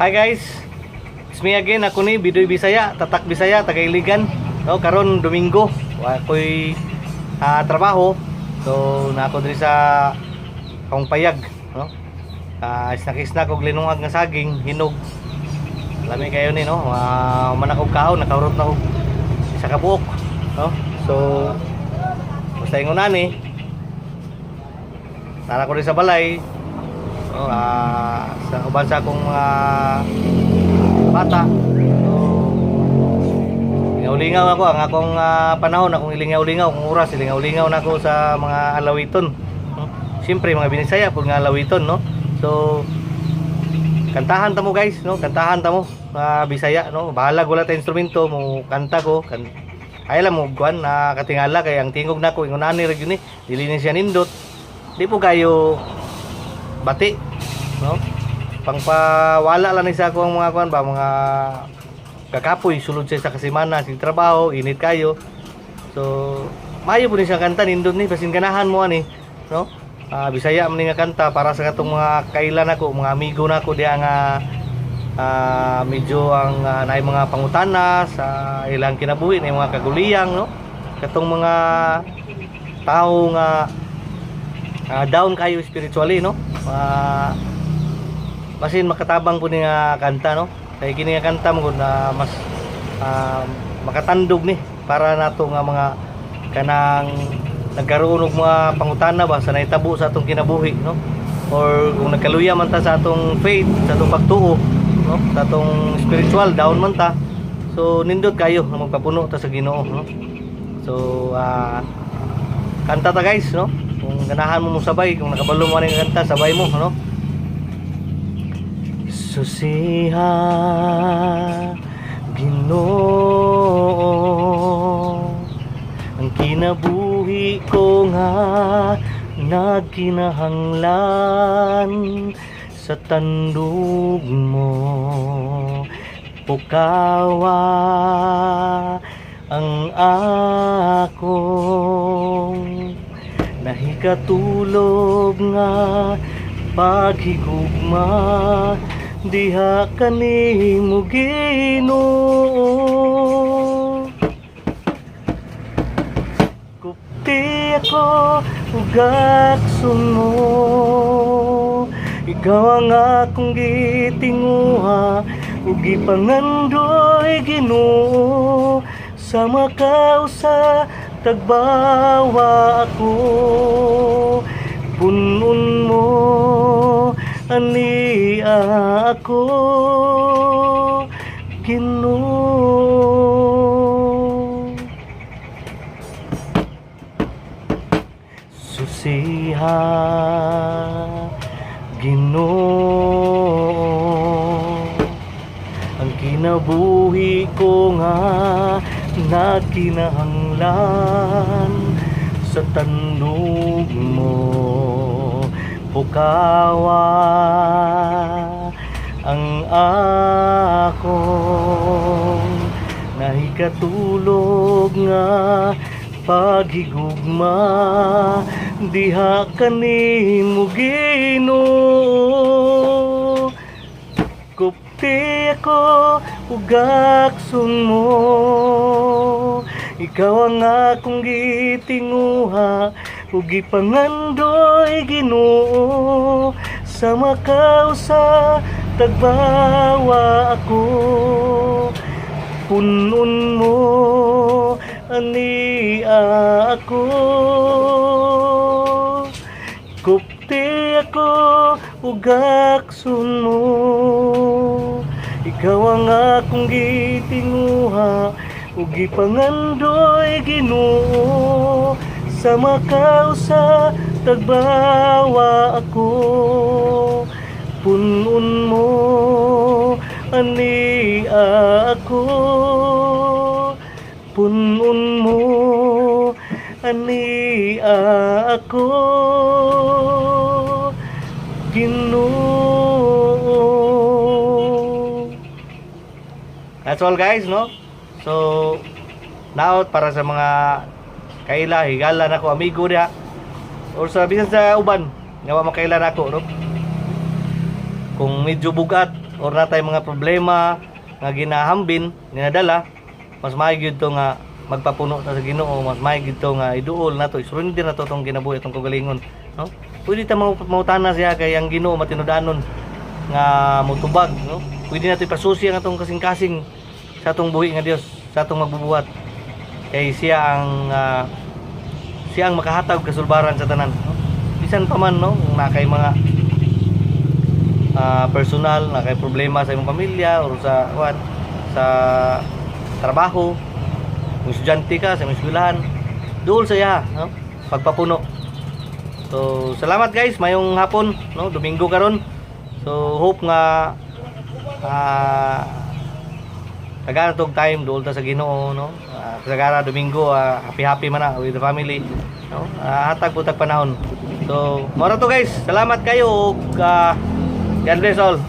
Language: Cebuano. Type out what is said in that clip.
Hi guys. It's me again, ako ni Bidoy Bisaya, Tatak Bisaya, taga Iligan. No, karon Domingo, wa ko'y trabaho. So na ako diri sa akong payag, no? Snack-snack og linungag nga saging, hinog. Lami kayo ni, no? Man ako kaon, nakahurot na og isa ka buok, no? So basta ingon ani. Tara ko rin sa balay, no, sa uban sa akong mga bata. So, lingaw-lingaw ako ang akong panahon, akong ilingaw-lingaw, akong oras, ilingaw-lingaw na ako sa mga alawiton. No? Siyempre mga Binisaya pud nga alawiton, no? So kantahan ta mo, guys, no? Kantahan ta mo mga Bisaya, no? Bahalag wala ta instrumento, mo kanta ko kan ay lang mo kuan na katingala kay ang tingog nako ingon ani ra gyud ni, dili ni siya nindot. Di po kayo bati, no? Pangpawala lang ni sa akong mga kuan ba, mga kakapoy sulod siya sa kasimana, sig trabaho, init kayo. So maayo po ni siya kanta, nindot ni, basin ganahan mo ani, no? Bisaya man ni nga kanta para sa katong mga kailan nako, mga amigo nako diha nga medyo ang naay mga pangutana sa ilang kinabuhi, na mga kaguliyang, no? Katong mga tao nga down kayo spiritually, no? Basin makatabang po ni nga kanta, no? Kay kini nga kanta mo na mas makatandog ni para nato nga mga kanang nagkaroon og mga pangutana ba sa nahitabo sa atong kinabuhi, no? Or kung nagkaluya man ta sa atong faith, sa atong pagtuo, no? Sa atong spiritual down man ta, so nindot kayo na magpapuno ta sa Ginoo, no? So kanta ta, guys, no? Kung ganahan mo sabay, kung nakabalo mo ani nga kanta, sabay mo, no? Susiha, Ginoo, ang kinabuhi ko nga nagkinahanglan sa tandog mo. Pukawa ang akong nahikatulog nga paghigugma diha kanimo, Ginoo. Kupti ako ug akson mo. Ikaw ang akong gitinguha ug gipangandoy, Ginoo. Sa makausa tagbawa ako. Punon mo ani ako, Ginoo. Susiha, Ginoo, ang kinabuhi ko nga nagkinahanglan sa tandog mo. Pukawa ang akong nahikatulog nga paghigugma diha kanimo, Ginoo. Kupti ako ug akson mo. Ikaw ang akong gitinguha ug gipangandoy, Ginoo. Sa makausa tagbawa ako. Punon mo ani ako. Kupti ako ug akson mo. Ikaw ang akong gitinguha ug gipangandoy, Ginoo. Sa makausa tagbawa ako. Punon mo ani ako. Punon mo ani ako, Ginoo. That's all, guys, no? So, naot para sa mga kaila, higala nako, amigo diha. Or sa bisan sa uban, nga wa makaila nako, no? Kung medyo bugat or natay mga problema nga ginahambin, ginadala, mas maayo gyud to nga magpapuno ta sa Ginoo, mas maayo gyud to nga iduol nato, isurrender nato tong kinabuhi, atong kaugalingon, no? Pwede ta mangutana siya kay ang Ginoo matinud-anon nga mutubag, no? Pwede nato ipasusi ang atong kasing-kasing sa atong buhi nga Dios, sa atong magbubuhat. Kay siya ang makahatag kasulbaran sa tanan, no? Bisan pa man, no, kung naa kay mga personal na kay problema sa imong pamilya or sa what, sa trabaho, kung estudyante ka sa imong eskwelahan, duol sa iya, no, pagpapuno. So salamat guys, mayong hapon, no? Domingo karon, so hope nga tagana tog time, duol ta sa Ginoo, no? Kasagara Domingo, happy happy man na with the family, no? Hatag pud tag panahon. So mao ra to guys, salamat kayo ug God bless all.